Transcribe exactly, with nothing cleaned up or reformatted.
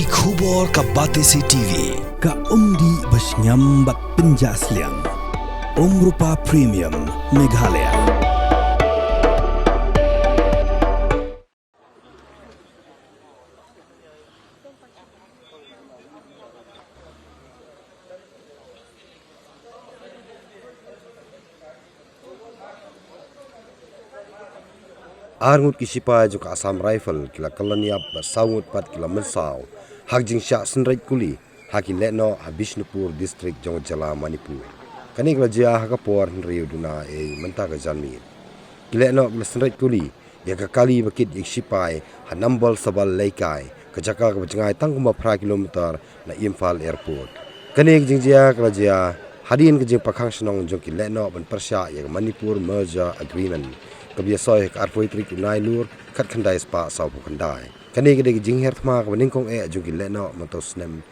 Ki khubor ka Batesi T V, ka umdih ba shngiam bad pynjah sliang. Umrupa Premium, Meghalaya. Ar ngut ki sipai jong ka Assam Rifle ki la kyllon ïap bad saw ngut pat ki la mynsaw ha ka jingshah synreit kuli ha ki lehnoh ha Bishnupur District jong ka jylla Manipur. Kane ka la jia ha ka por hynriew duna ei mynta ka janmiet. Ki lehnoh ki la synreit kuli ïa ka kali ba kit ïa ki sipai ha Nambol Sabal Leikai, ka jaka kaba jngai tang kumba phra kilometer na Imphal Airport. Kane ka jingjia ka la jia hadien ka jingpyrkhang shnong jong ki lehnoh ban pyrshah ïa ka Manipur Merger Agreement, kaba ïasoi ha ka arphew tarik u Nailur khatkhyndai spah sawphew khyndai. Kane ka dei ka jingher thma kaba nyngkong eh jong ki lehnoh mynta u snem